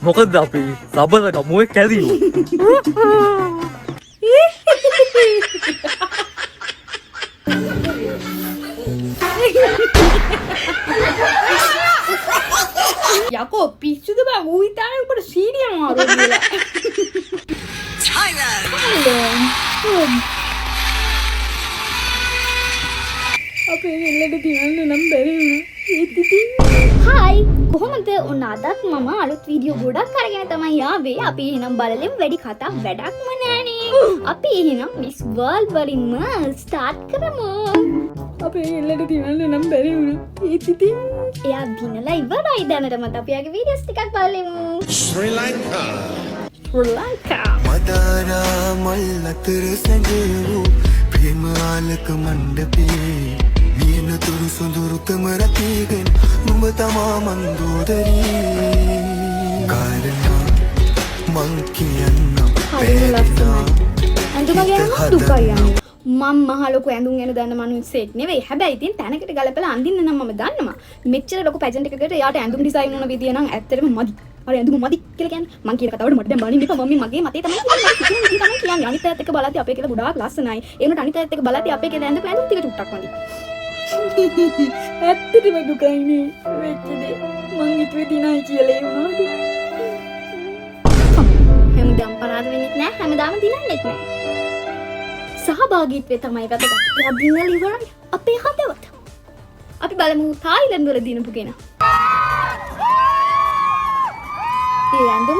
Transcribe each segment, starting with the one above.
මොකද අපි සබල ගමුවේ කැරියෝ. යකෝ පිස්සුද බං, ඌ හිතානේ උඹට සීනිය මාරු කියලා. අපේ කෙල්ලට දිනන්න නම් බැරි වුණා. ඒත් ඉතින් හායි, කොහොමද? ඔන්න අදත් මම අලුත් වීඩියෝ ගොඩක් අරගෙන තමයි ආවේ. අපි එහෙනම් බලලෙමු, වැඩි කතා වැඩක්ම නෑනේ. අපි එහෙනම් මිස් වර්ල්ඩ් වලින්ම ස්ටාර්ට් කරමු. අපේ කෙල්ලට දිනන්න නම් බැරි වුණා. ඒත් ඉතින් එයා දිනලා ඉවරයි දැනටමත්. අපි එයාගේ වීඩියෝස් ටිකක් බලමු. Sri Lanka. ශ්‍රී ලංකා. මදාරා මල් අතර සැඟවූ ප්‍රේම ආලක මණ්ඩපේ මියනතුරු සොඳුරුතම රතිගෙන නුඹ තමා මන්දෝදරී. කාරණා මං කියන්නම්. හරිම ලස්සනයි. ඇඳුම ගැන නම් දුකයි යන්නේ. මං මහ ලොකු ඇඳුම් ගැන දන්න මනුස්සයෙක් නෙවෙයි. හැබැයි ඉතින් තැනකට ගලපලා අඳින්න නම් මම දන්නවා. මෙච්චර ලොකු පැජන්ට් එකකට එයාට ඇඳුම් ඩිසයින් වුණ විදිය නම් ඇත්තටම මදි. අර ඇඳුම මදි කියලා කියන්නේ, මං කියන කතාවට මට දැන් බනින්න එපා. මම මේ මගේ මතේ තමයි කියන්නේ. මට හිතුණ විදිය තමයි කියන්නේ. අනිත් අයත් එක්ක බලද්දි අපේ කියලා ගොඩාක් ලස්සනයි. ඒ වුණාට අනිත් අයත් එක්ක බලද්දි අපේ කියලා ඇඳපු ඇඳුම් ටික චුට්ටක් මදි. ඇත්තටම දුකයිනේ වෙච්ච දේ. මං හිතුවේ දිනයි කියලා, ඒ වුණාට. හැමදාම පරාද වෙන්නෙත් නෑ, හැමදාම දිනන්නෙත් නෑ. සහභාගීත්වය තමයි වැදගත්. එයා දිනලා ඉවරයි. අපේ හදවත. අපි බලමු තායිලන්ත වල දිනපු කෙනා. ඒ ඇඳුම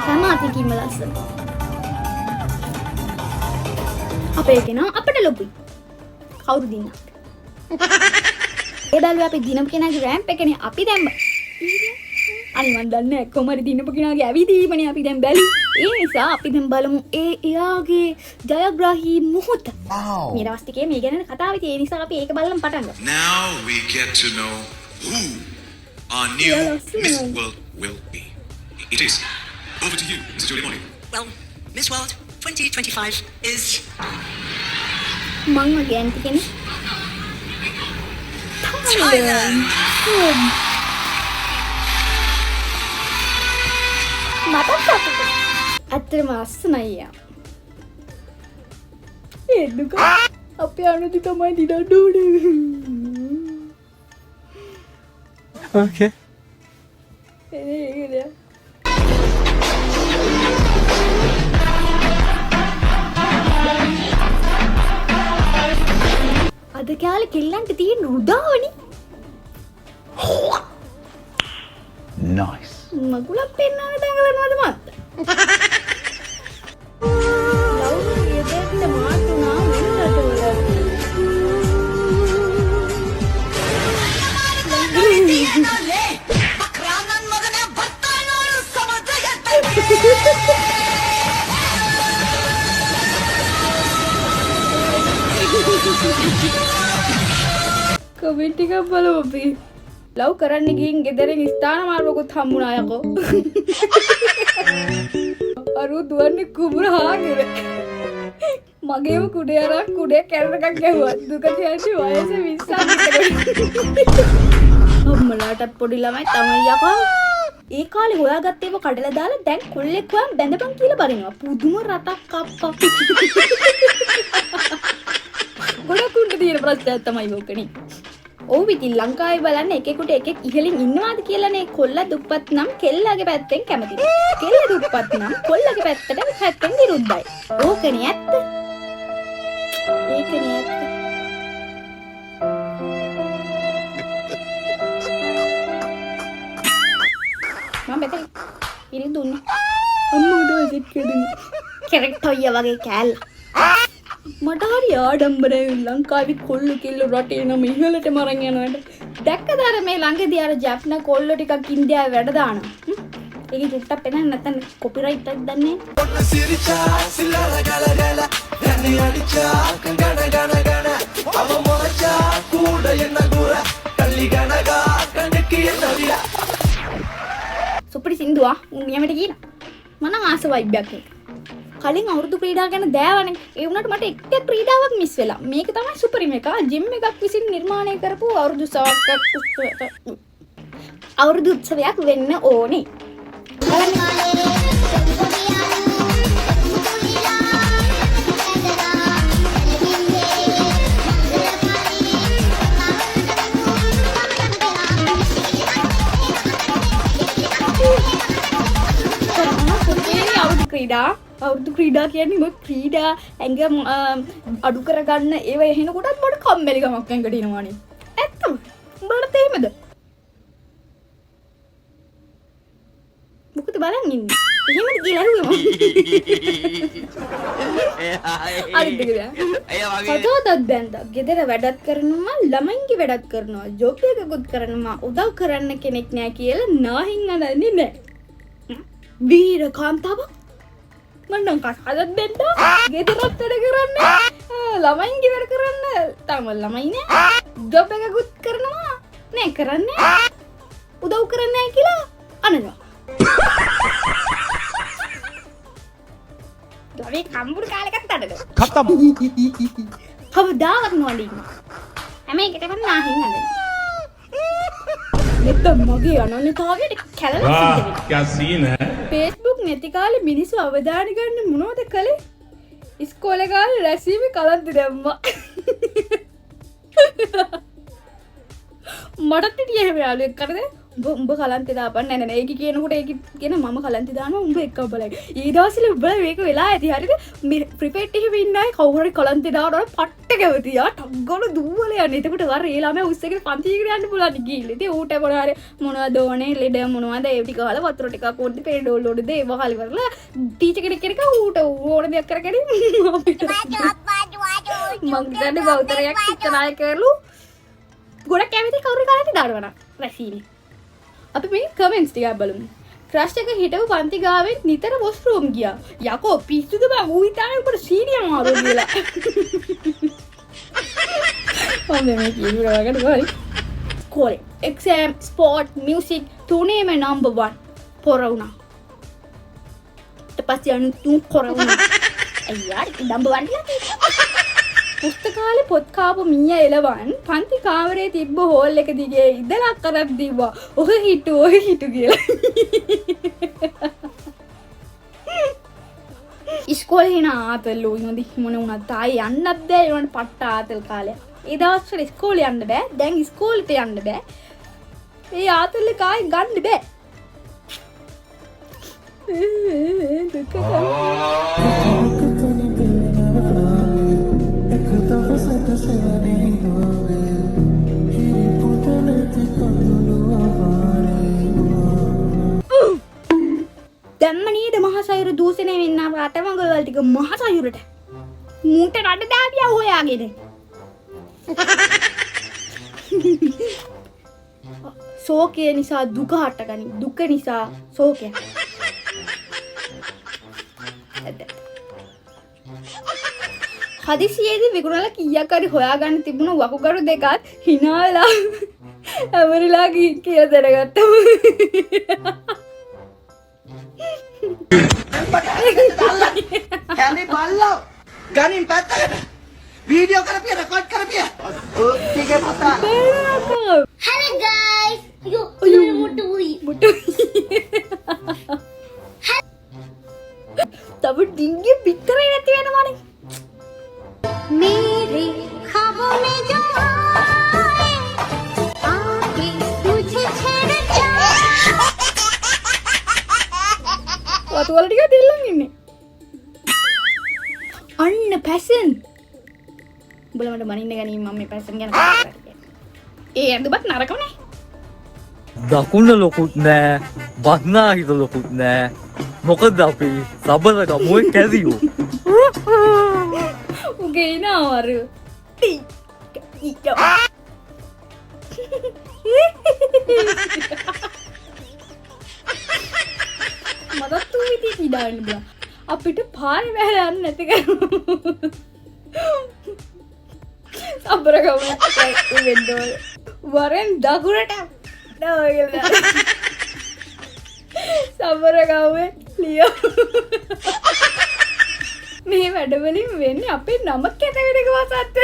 හැම අතකින්ම ලස්සන. අපේ කෙනා අපට ලොකුයි. කවුරු දින්නත්. ඒ බැලුවේ අපි දිනපු කෙනාගේ රෑම්ප් එකනේ අපි දැන් අනේ මන් දන්නේ නැහැ, කොහොම හරි දිනපු කෙනාගේ ඇවිදීමනේ අපි දැන් බැලුවේ. ඒ නිසා අපි දැන් බලමු ඒ එයාගේ ජයග්‍රාහී මොහොත. මේ දවස් ටිකේ මේ ගැන කතාව ඉතින් ඒ නිසා අපි ඒක බලලම පටන් ගමු. Now we get to know who our new Yeah, that's Miss right. World will be. It is over to you, Mrs. Julie Morley. Well, Miss World 2025 is මං වගේ ඇන්ටි කෙනෙක්. Thailand. මටත් සතුටුයි. ඇත්තටම ලස්සනයි එයා. ඒ දුක අපේ අනුදි තමයි දිනන්න ඕනේ. Okay. එනේ ඒක නෑ. අද කාලේ කෙල්ලන්ට තියෙන රුදාවනේ. Nice. මගුලක් පෙන්වන්න දඟලනවද මත්ත? ලව් ගෙදරට මාට්ටුනා වෙන රටවල. කමෙන්ට් ටිකක් බලමු අපි. ලව් කරන්න ගිහින් ගෙදරින් ස්ථාන මාරුවකුත් හම්බුණා යකෝ. අරු දුවන්නේ කුඹුර හාගෙන. මගේම කුඩේ අරන් කුඩේ කැරන එකක් ගැහුවා. දුක කියන්නේ වයස 20ක් විතර. අම්මලාටත් පොඩි ළමයි තමයි යකෝ. ඒ කාලේ හොයාගත්ත ඒවා කඩලා දාලා දැන් කොල්ලෙක් හොයන් බැඳපන් කියලා බරිනවා. පුදුම රටක් අප්පා. ගොඩක් උන්ට තියෙන ප්‍රශ්නයක් තමයි ඕකනේ. ඔව්, ඉතින් ලංකාවේ බලන්න එකෙකුට එකෙක් ඉහළින් ඉන්නවාද කියලානේ. කොල්ල දුප්පත් නම් කෙල්ලගේ පැත්තෙන් කැමති නෑ. කෙල්ල දුප්පත් නම් කොල්ලගේ පැත්තට පැත්තෙන් විරුද්ධයි. ඕකනේ ඇත්ත. ඒකනේ ඇත්ත. මම බෙතේ ඉරි දුන්නේ. අම්මා තමයි සෙට් කියලා දුන්නේ. කැරක්ට් අයියා වගේ කෑල්ල. මට හරි ආඩම්බරයි ලංකාවේ කොල්ලෝ කෙල්ලෝ රටේ නම ඉහළට මරන් යනවට. දැක්කද අර මේ ළඟදී අර ජප්න කොල්ලෝ ටිකක් ඉන්දියාවේ වැඩ දානවා. හ්ම්? ඒකේ චුට්ටක් පෙන්නන්න, නැත්තම් කොපිරයිට් එකක් දන්නේ නෑ. சிரிச்சா சில்லற கலகல தண்ணி அடிச்சா கண கண கண அவ முறைச்சா கூட என்ன கூற கள்ளி கனகா கண்ணுக்கு என்ன விழா. සුපිරි සින්දුවා උන් නියමට කියලා. මම නම් ආස වයිබ් එකක් ඒක. කලින් අවුරුදු ක්‍රීඩා ගැන දෑවනේ. ඒ වුණාට මට එක ක්‍රීඩාවක් මිස් වෙලා. මේක තමයි සුපිරිම එක. ජිම් එකක් විසින් නිර්මාණය කරපු අවුරුදු උත්සවයක් අවුරුදු උත්සවයක් වෙන්න ඕනේ. අවුරුදු ක්‍රීඩා අවුරුදු ක්‍රීඩා කියන්නේ ඔය ක්‍රීඩා ඇඟ අඩු කරගන්න ඒවා එහෙනකොටත් මට කම්මැලි කමක් ඇඟට එනවනේ. ඇත්තම. උඹලට එහෙමද? මොකද බලන් ඉන්නේ? එහෙමද කියලා ඇහුවේ මම. අනිත් එක දැන්. කතාවත් බැන්දා. ගෙදර වැඩත් කරනවා, ළමයින්ගේ වැඩත් කරනවා, ජොබ් එකකුත් කරනවා, උදව් කරන්න කෙනෙක් නෑ කියලා නාහින් අඬන්නේ නෑ. වීර කාන්තාවක් මං නම් කතාවත් බැන්දා. ගෙදරත් වැඩ කරන්න, ළමයින්ගේ වැඩ කරන්න, තාම ළමයි නෑ. ජොබ් එකකුත් කරනවා. නෑ කරන්නේ. උදව් කරන්නේ නෑ කියලා අඬනවා. ළමයි කම්බුරු කාලෙකත් අඬනවා. ખતમ. කවදාවත් නොඅඬින්න. හැම එකටම නාහින් අඬනවා. නැත්තම් මගේ අනන්‍යතාවයට කැළලක් සිද්ධ वाह වෙනවා. क्या सीन है। ෆේස්බුක් නැති කාලේ මිනිස්සු අවධානය ගන්න මොනවද කළේ? ඉස්කෝලේ කාලේ රැසීමේ කලන්ත දැම්මා. මටත් හිටියේ එහෙම යාළුවෙක් කරද? උඹ කලන්තේ දාපන්. නෑ නෑ නෑ. ඒක කියනකොට ඒක කියන මම කලන්තේ දානවා උඹ එක්කම බලයි. ඊ දවස්වල උඹලා මේක වෙලා ඇති හරිද? මේ ප්‍රිපේට් එහෙම ඉන්න අය කවුරු හරි කලන්තේ දානවා පට්ට කැමති. ආ ටක් ගාලා දුවලා යන්නේ. එතකොට වර ඒ ළමයා උස්සගෙන පන්තියකට යන්න පුළුවන් ගිහිල්ලා. ඉතින් ඌට මොනවා හරි මොනවද ඕනේ ලෙඩ මොනවද ඒ ටික අහලා වතුර ටිකක් ඕනද පෙරඩෝල් ඕනද ඒව අහලා ඉවරලා ටීචර් කෙනෙක් කෙනෙක් ඌට ඕන දෙයක් කරගෙන අපිට මං හිතන්නේ බෞතරයක් ඉච්චනාය කරලු ගොඩක් කැමති කවුරු කලන්තේ දානවා නම් රැසීමේ. අපි මේ කමෙන්ට්ස් ටිකක් බලමු. ක්‍රෂ් එක හිටපු පන්ති ගාවෙන් නිතර වොෂ්රූම් ගියා. යකෝ පිස්සුද බං ඌ හිතානේ උඹට සීනිය මාරුව කියලා. මම මේ කියුවා වගේ හරි. ඉස්කෝලේ එක්සෑම් ස්පෝර්ට් මියුසික් තුනේම නම්බර් 1 පොර වුණා. ඊට පස්සේ අනිත් තුන් පොර වුණා. අයියා නම්බර් 1 ලා තියෙනවා. පුස්තකාලේ පොත් කාපු මීයා එලවන් පන්ති කාමරේ තිබ්බ හෝල් එක දිගේ ඉඳලා කරක් දිව්වා. ඔහ හිටු ඔහ හිටු කියලා. ඉස්කෝලේ එන ආතල් ඌ ඉතින් මොන වුණත් ආයේ යන්නත් බෑ. ඒ වුණාට පට්ට ආතල් කාලයක්. ඒ දවස්වල ඉස්කෝලේ යන්න බෑ. දැන් ඉස්කෝලේට යන්න බෑ. ඒ ආතල් එක ආයේ ගන්න බෑ. දුක තමයි. දැම්ම නේද මහසයුර දූෂණය වෙන්න ආව අටමඟ වල ටික මහසයුරට. මූට රඩ දාපියා හොයාගෙන. ශෝකය නිසා දුක හටගනි. දුක නිසා ශෝකය. හදිසියේදී විකුණලා කීයක් හරි හොයාගන්න තිබුණු වකුගඩු දෙකත් hina වෙලා ඇමරිලා ගිහින් කියලා දැනගත්තම. කැලේ බල්ලෝ ගනින් පැත්තකට වීඩියෝ කරපිය රෙකෝඩ් කරපිය ඔය ටිකේ පතා. Hello guys. අಯ್ಯೋ අಯ್ಯೋ. මුට්ටු උයි. මුට්ටු. තව ඩිංගිය පිටරේ නැති වෙනවනේ. मेरे ख्वाबों में जो आए आके मुझे छेड़ जाए। වතු වල ටිකක් දෙල්ලන් ඉන්නේ. අන්න පැසන්. උඹලා මට මනින්න ගැනීම මම මේ පැසන් ගැන කතා කරන්නේ. ඒ ඇඳුමත් නරකම නෑ. දකුණ ලොකුත් නෑ, බස්නා හිත ලොකුත් නෑ. මොකද අපි සබර ගමුවේ කැරියෝ. උගේ ඉනවා අර. මටත් ඌ විදියට හිතාගන්න බෑ. අපිට පාරේ වැහලා යන්න නැති කරමු. සබර ගමුවේ වෙන්න ඕනේ. වරෙන් දකුණට නෑ කියලා. සබර ගමුවේ ලියෝ. මේ වැඩවලින් වෙන්නේ අපේ නම කැත වෙන එක වසන්ත.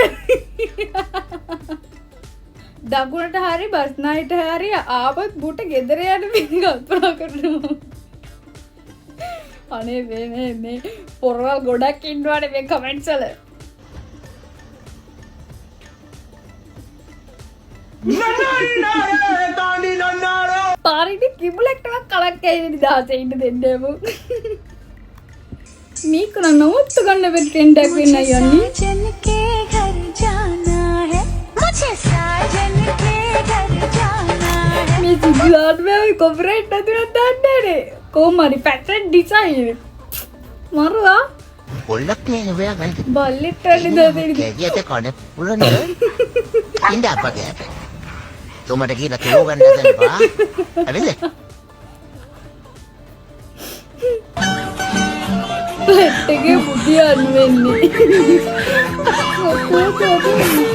දකුණට හරි බස්නාහිට හරි ආපත් බුට ගෙදර යන විදිහ කල්පනා කරනවා. අනේ මේ මේ මේ පොරවල් ගොඩක් ඉන්නවනේ මේ කමෙන්ට්ස් වල. පාරිට කිඹුලෙක්ටවත් කලක් ඇවිත් නිදහසේ ඉන්න දෙන්නේ මු. මේක නම් නවත්ත ගන්න බැරි ට්‍රෙන්ඩ් එකක් වෙන්නයි යන්නේ. साजन के घर जाना है मुझे साजन के घर जाना है මේ සිද්ධාර්ථ මේ කොපිරයිට් නැතුණත් දන්නේ නෑනේ. කොහොම හරි ෆැෂන් ඩිසයින් මරුවා. පොල්ලක් නේ ඔයා ගන්න. බල්ලෙක් වගේ නිදහසේ ඉන්න. කැවියට කන පුළුවන් නේ. ඉන්න අපගේ. තුමට කියලා කිලෝ ගන්න හදන්න එපා. හරිද? ප්ලේට් එකේ බුදිය අනු වෙන්නේ. මොකෝ කරන්නේ?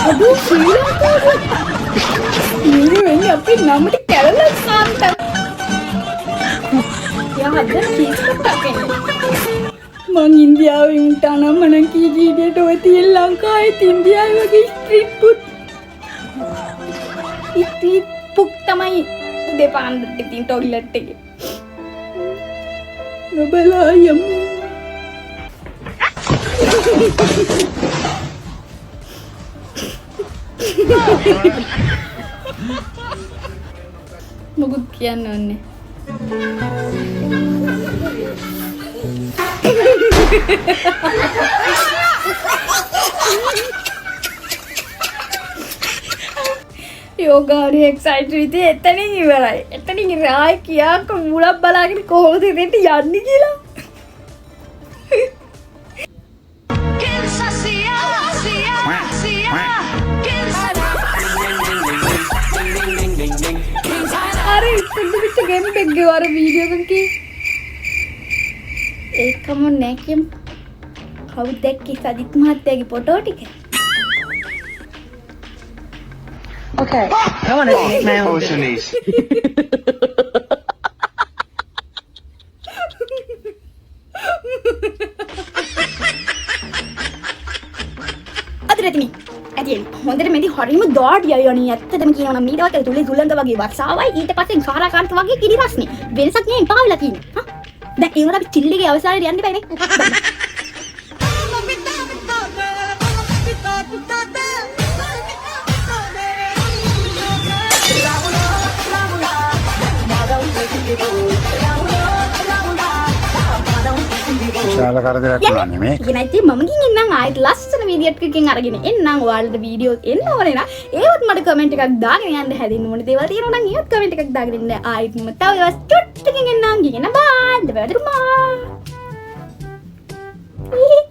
අඩෝ ශ්‍රී ලංකාවේ මේ වෙන්නේ අපේ නමට කැරලා සාන්ත. යා හදන කීස් එකක් එන්නේ. මං ඉන්දියාවෙන් උන්ට නම් මනම් කී කී හිටියට ඔය තියෙන ලංකාවෙත් ඉන්දියාවේ වගේ ස්ට්‍රීට් ෆුඩ්. ස්ට්‍රීට් ෆුඩ් තමයි උදේ පාන්දරට ඉතින් ටොයිලට් එකේ. නොබලා යමු. මොකුත් කියන්න ඕනේ. යෝගාරි එක්සයිට් විදිය එතනින් ඉවරයි. එතනින් ඉවරයි. ආයෙ කියාක මුලක් බලාගෙන කොහොමද එතෙන්ට යන්නේ කියලා. අර ඉස්සෙල්ල පිට ගේම් එකක් ගෙව අර වීඩියෝ එකකින්. ඒකම නෑ කියමු. කවුද දැක්කේ සජිත් මහත්තයාගේ ෆොටෝ ටික? Okay. I want to make my own. අද රැතිනි ඇති හොඳට මෙදි හරිම දාඩියයි අනේ. ඇත්තටම කියනවා නම් මේ දවස්වල තුලේ සුළඟ වගේ වර්ෂාවයි ඊට පස්සේ සාරාකාන්ත වගේ කිරි රස්නේ වෙනසක් නෑ එපා වෙලා තියෙන්නේ. හා දැන් ඒ වුණාට අපි චිල් එකේ අවසානයේ යන්න එපා නේ. විශාල කරදරයක් වුණා නෙමේ. ඉතින් ඉතින් මම ගින් ඉන්නම් ආයෙත් ලස්සන වීඩියෝ එකකින් අරගෙන එන්නම්. ඔයාලට වීඩියෝ එන්න ඕනේ නම් ඒවත් මට කමෙන්ට් එකක් දාගෙන යන්න හැදෙන්න ඕනේ දේවල් තියෙනවා නම් ඒවත් කමෙන්ට් එකක් දාගෙන ඉන්න. ආයෙත් මම තව දවස් චුට්ටකින් එන්නම්. ගිහින් එන්න බායි. බයි.